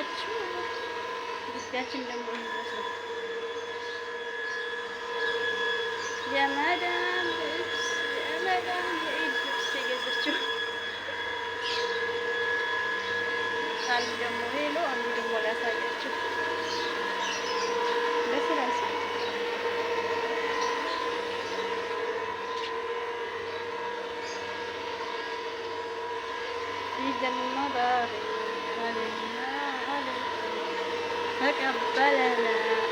የገዛችው። ግቢያችን ደግሞ ይመስላል የመዳም ልብስ፣ የመዳም የኢድ ልብስ የገዛችው። አንዱ ደግሞ ሄሎ፣ አንዱ ደግሞ ላሳያችሁ ደስ ይላል። عيد مبارك علينا وعليكم تقبلنا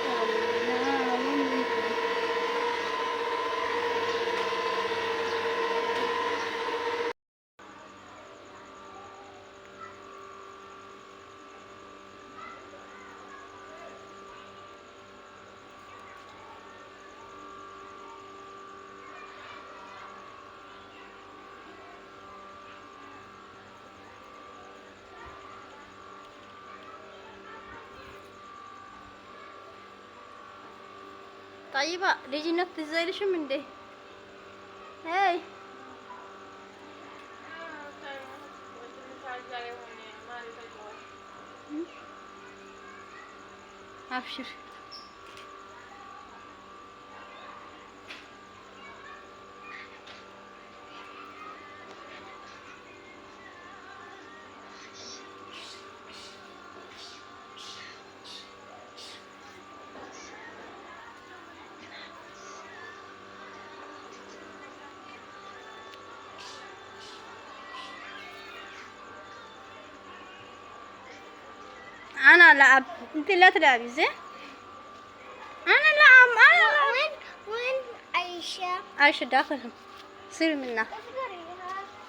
منا ومنكم. ጠይባ ልጅነት ትዝ አይልሽም እንዴ? አይ አብሽር። انا لعب، انت لا تلعبي زين. انا لعب، انا لعب. وين وين عايشة؟ عايشة داخلهم. صيري منا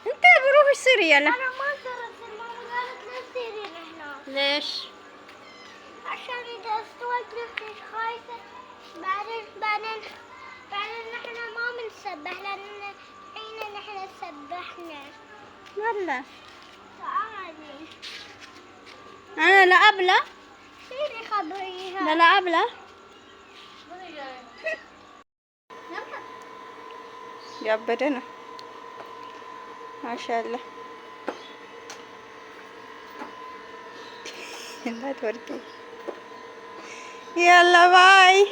انت، بروحي صيري يلا. أنا ما أقدر أصير، ماما قالت لا تصيرين هنا. ليش؟ عشان إذا استوت نفسك خايفة، بعدين نحن ما بنسبح لأن حين نحن سبحنا. والله. تعالي. انا لعب لا. سيري خبريها. لا لعب لا. ያበደ ነው። ማሻአላህ እንዳትወርቂ። يلا bye.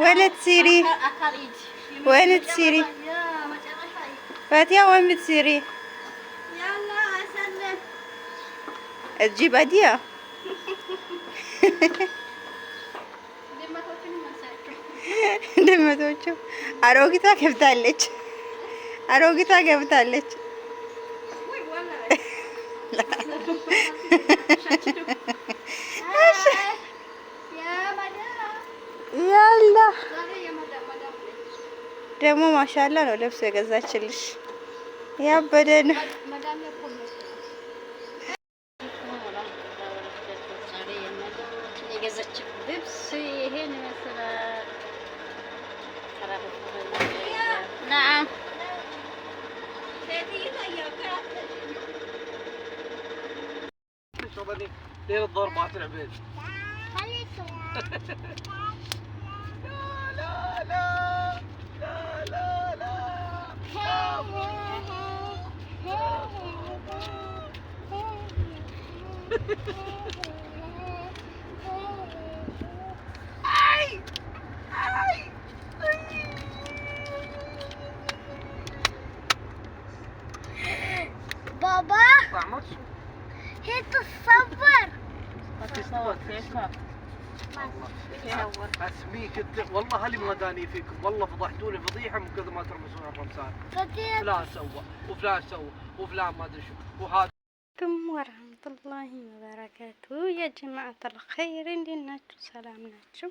وين تسيري؟ وين تسيري؟ فاتيا وين بتسيري؟ يلا اسلم. تجيب هدية؟ ድመቶቹ አሮጊቷ ገብታለች። አሮጊቷ ገብታለች። يلا ደግሞ ማሻላ ነው ልብስ የገዛችልሽ። ያበደ ነው። የገዛችው ልብስ ይሄን ይመስላል። نعم. لين الضربات العبيد. لا لا لا لا لا. አይ አይ. بابا. طعمك؟ هي تصور. اسميك انت والله هلي ما داني فيكم، والله فضحتوني فضيحه من كثر ما ترمسون الرمسان. فلان سوى وفلان سوى وفلان ما ادري شو وهذا. عليكم ورحمة الله وبركاته يا جماعة الخير፣ እንዴት ናችሁ? ሰላም ናችሁ?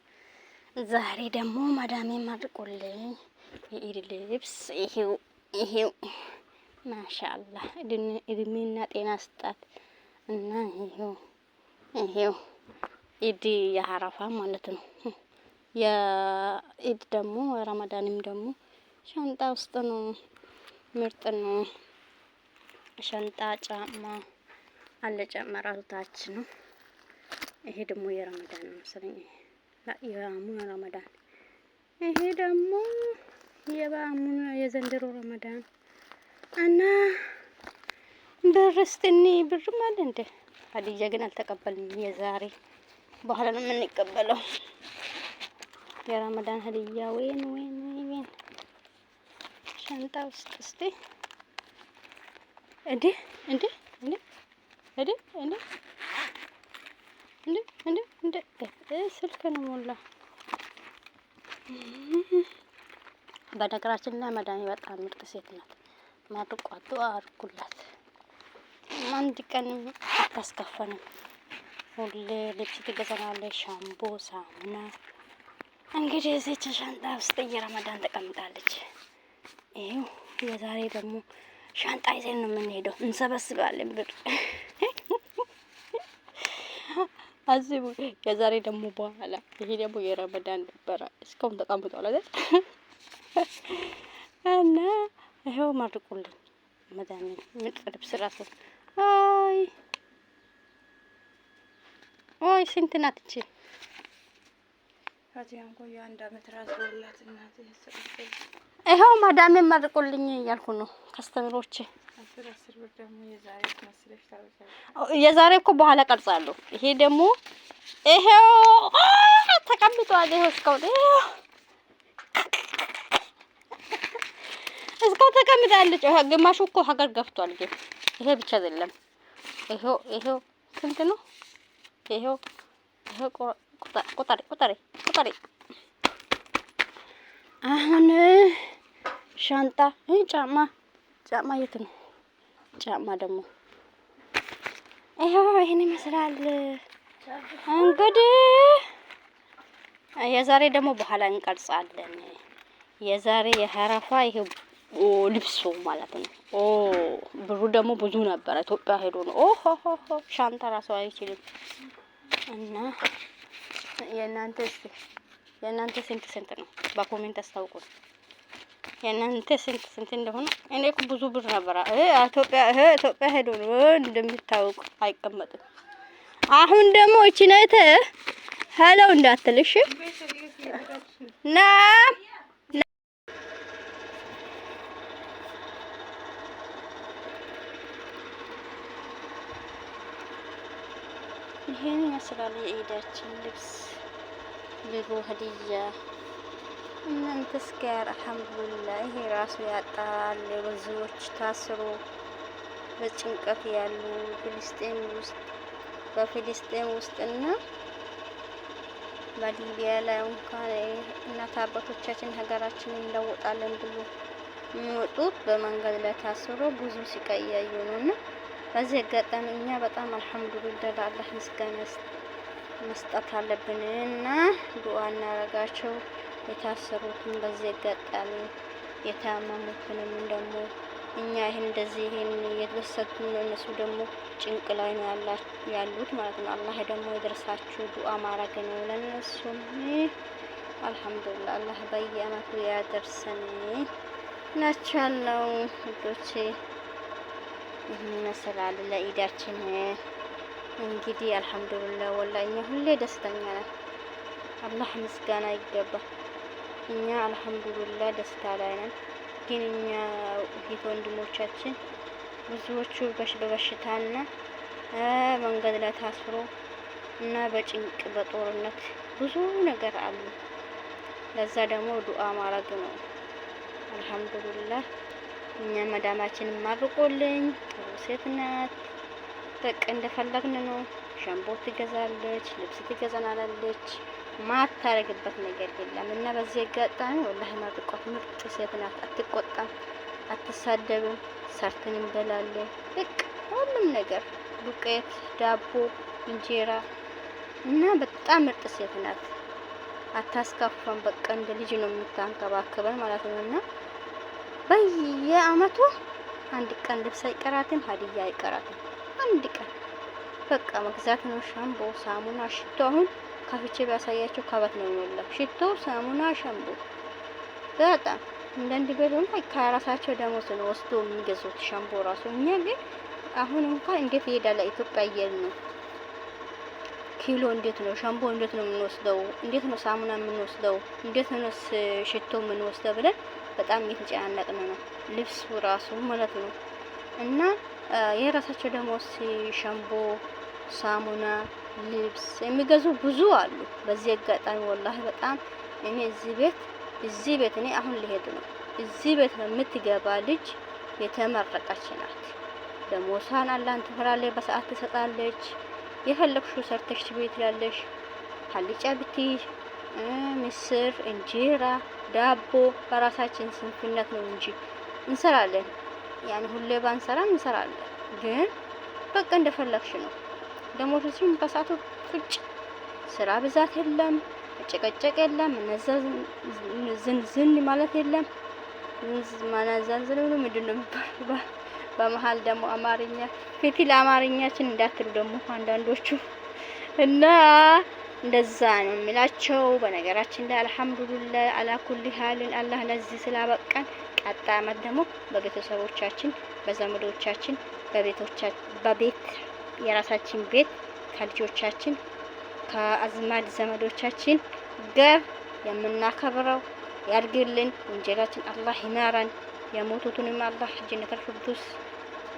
ዛሬ ደግሞ ማዳሜ መርቆልኝ የኢድ ልብስ ይሄው ይሄው። ማሻአላህ እድሜና ጤና ስጣት እና ይሄው ይሄው ኢድ የአረፋ ማለት ነው። የኢድ ደግሞ ረመዳንም ደግሞ ሻንጣ ውስጥ ነው። ምርጥ ነው። ሻንጣ ጫማ አለ። ጫማ ራሱ ታች ነው። ይሄ ደግሞ የረመዳን ነው መሰለኝ። የአሙን ረመዳን። ይሄ ደግሞ የበአሙን የዘንድሮ ረመዳን እና ብር ስጥኒ ብርም አለ እንዴ? هدية ግን አልተቀበልንም። የዛሬ በኋላ ነው የምንቀበለው። የረመዳን هدية وين وين وين ሻንጣ ውስጥ እስቲ እንዴ እንዴ እንዴ እንዴ እንዴ እንዴ እንዴ እንዴ ስልክ ነው ሞላ። በነገራችን ላይ መዳሜ በጣም ምርጥ ሴት ናት። መርቋት ዱአ አድርጉላት። አንድ ቀን አታስከፈንም። ሁሌ ልብስ ትገዛናለች፣ ሻምቦ፣ ሳሙና። እንግዲህ እዚች ሻንጣ ውስጥ እየረመዳን ተቀምጣለች። ይኸው የዛሬ ደግሞ ሻንጣ ይዘን ነው የምንሄደው። እንሰበስባለን ብር አስቡ። የዛሬ ደግሞ በኋላ ይሄ ደግሞ የረመዳን ነበረ። እስካሁን ተቀምጧል አይደል? እና ይኸው መርቁልኝ መዳሜ ምርጥ ልብስ ራሱ አይ ኦይ ስንት ናት እቺ? ይኸው ማዳሜ መርቁልኝ እያልኩ ነው customer ኦቼ። የዛሬ እኮ በኋላ ቀርጻለሁ። ይሄ ደግሞ ይሄው ተቀምጧል። ይሄው እስካሁን ይሄው እስካሁን ተቀምጣለች። ግማሹ እኮ ሀገር ገብቷል። ግን ይሄ ብቻ አይደለም። ይሄው ይሄው ስንት ነው? ይሄው ይሄው ቁጠሪ ቁጠሪ ቁጠሪ። አሁን ሻንጣ ጫማ ጫማ የት ነው? ጫማ ደግሞ ይሄው ይሄን ይመስላል። እንግዲህ የዛሬ ደግሞ በኋላ እንቀርጻለን። የዛሬ የሀረፋ ይሄ ልብሱ ማለት ነው። ኦ ብሩ ደግሞ ብዙ ነበረ። ኢትዮጵያ ሄዶ ነው። ኦ ሆ ሆ ሆ ሻንጣ ራሱ አይችልም። እና የእናንተ የእናንተ ስንት ስንት ነው? በ comment አስታውቁ። የእናንተ ስንት ስንት እንደሆነ። እኔ እኮ ብዙ ብር ነበረ። ኢትዮጵያ ኢትዮጵያ ሄዶ ነው እንደሚታወቅ አይቀመጥም። አሁን ደግሞ እቺ ናት hello እንዳትልሽ ና ይሄን ይመስላል የኢዳችን ልብስ ልጎ هدية እናንተስ ጋር አልሐምዱሊላህ። ይሄ ራሱ ያጣል። ብዙዎች ታስሮ በጭንቀት ያሉ ፍልስጤም ውስጥ በፍልስጤም ውስጥና በሊቢያ ላይ እንኳን እናት አባቶቻችን ሀገራችንን እንለውጣለን ብሎ የሚወጡት በመንገድ ላይ ታስሮ ብዙ ስቃይ እያዩ ነውና በዚህ አጋጣሚ እኛ በጣም አልሐምዱሊላህ ለአላህ ምስጋና መስጠት አለብን እና ዱአ እናረጋቸው። የታሰሩትን በዚህ አጋጣሚ የታመሙትንም ደግሞ እኛ ይሄን እንደዚህ ይሄን እየተደሰትን ነው፣ እነሱ ደግሞ ጭንቅ ላይ ነው ያሉት ማለት ነው። አላህ ደግሞ ይድረሳችሁ ዱአ ማድረግ ነው ለነሱም። አልሐምዱሊላህ አላህ በየአመቱ ያደርሰን ናቻለው ውዶቼ። ይህን ይመስላል ለኢዳችን እንግዲህ አልሐምዱሊላህ። ወላሂ እኛ ሁሌ ደስተኛ ነን። አላህ ምስጋና ይገባ። እኛ አልሐምዱሊላህ ደስታ ላይ ነን። ግን እኛ እህት ወንድሞቻችን ብዙዎቹ በበሽታና መንገድ ላይ ታስሮ እና በጭንቅ በጦርነት ብዙ ነገር አሉ። ለዛ ደግሞ ዱአ ማድረግ ነው። አልሐምዱሊላህ እኛ መዳማችን ማርቆልኝ ጥሩ ሴት ናት። በቃ እንደፈለግን ነው። ሸምቦ ትገዛለች፣ ልብስ ትገዛናለች። ማታረግበት ነገር የለም እና በዚህ አጋጣሚ ወላሂ መርቋት፣ ምርጥ ሴት ናት። አትቆጣም፣ አትሳደብም። ሰርተን እንበላለን። በቃ ሁሉም ነገር ዱቄት፣ ዳቦ፣ እንጀራ እና በጣም ምርጥ ሴት ናት። አታስከፋም። በቃ እንደ ልጅ ነው የምታንከባክበን ማለት ነው እና በየአመቱ አንድ ቀን ልብስ አይቀራትም፣ ሀዲያ አይቀራትም። አንድ ቀን በቃ መግዛት ነው። ሻምቦ፣ ሳሙና፣ ሽቶ አሁን ከፍቼ ቢያሳያቸው ከበት ነው የሚሞላው። ሽቶ፣ ሳሙና፣ ሻምቦ በጣም አንዳንድ ቤት እንኳን ከራሳቸው ደሞዝ ነው ወስዶ የሚገዙት ሻምቦ ራሱ። እኛ ግን አሁን እንኳን እንዴት ይሄዳል ኢትዮጵያ እያልን ነው። ኪሎ እንዴት ነው ሻምቦ እንዴት ነው የምንወስደው? እንዴት ነው ሳሙና የምንወስደው? እንዴት ነው ሽቶ የምንወስደው ብለን በጣም እየተጨናነቅን ነው። ልብሱ ራሱ ማለት ነው እና የራሳቸው ደሞዝ ሻምቦ ሳሙና፣ ልብስ የሚገዙ ብዙ አሉ። በዚህ አጋጣሚ ወላሂ በጣም እኔ እዚህ ቤት እኔ አሁን ልሄድ ነው። እዚህ ቤት የምትገባ ልጅ የተመረቀች ናት። ደሞዟን አላህን ትፈራለች፣ በሰዓት ትሰጣለች። የፈለግሽው ሰርተሽ ትቤት ትላለሽ። አልጫ ብትይ፣ ምስር፣ እንጀራ፣ ዳቦ በራሳችን ስንፍነት ነው እንጂ እንሰራለን። ያን ሁሌ ባንሰራም እንሰራለን። ግን በቃ እንደፈለግሽ ነው። ደሞዝሽን በሰዓቱ ቁጭ፣ ስራ ብዛት የለም፣ መጨቀጨቅ የለም፣ እነዛ ዝንዝን ማለት የለም። ማናዛንዝን ነው ምንድን ነው የሚባለው? በመሀል ደግሞ አማርኛ ፊቲ ለአማርኛችን እንዳትሉ ደግሞ አንዳንዶቹ እና እንደዛ ነው የሚላቸው። በነገራችን ላይ አልሐምዱሊላህ አላ ኩሊ ሀልን አላህ ለዚህ ስላበቃን፣ ቀጣይ አመት ደግሞ በቤተሰቦቻችን፣ በዘመዶቻችን፣ በቤቶቻችን፣ በቤት የራሳችን ቤት ከልጆቻችን ከአዝማድ ዘመዶቻችን ጋር የምናከብረው ያድርግልን። ወንጀላችን አላህ ይማረን። የሞቱትንም አላህ ጀነተል ፊርደውስ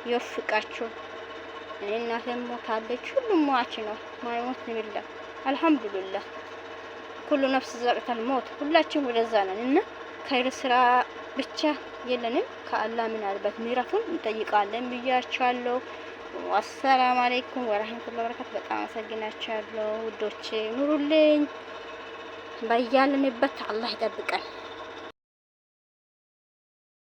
ይወፍቃቸው። እኔ እናቴም ሞታለች። ሁሉም ሟች ነው፣ ማይሞት የለም። አልሐምዱሊላህ ኩሉ ነፍስ ዛኢቀቱል ሞት፣ ሁላችን ወደዛ ነን እና ኸይር ስራ ብቻ የለንም። ከአላህ ምናልባት ምህረቱን እንጠይቃለን ብያቸዋለሁ። ወሰላም አለይኩም ወራህመቱላሂ ወበረካቱ። በጣም አመሰግናችኋለሁ ውዶቼ፣ ኑሩልኝ። በያለንበት አላህ ይጠብቀን።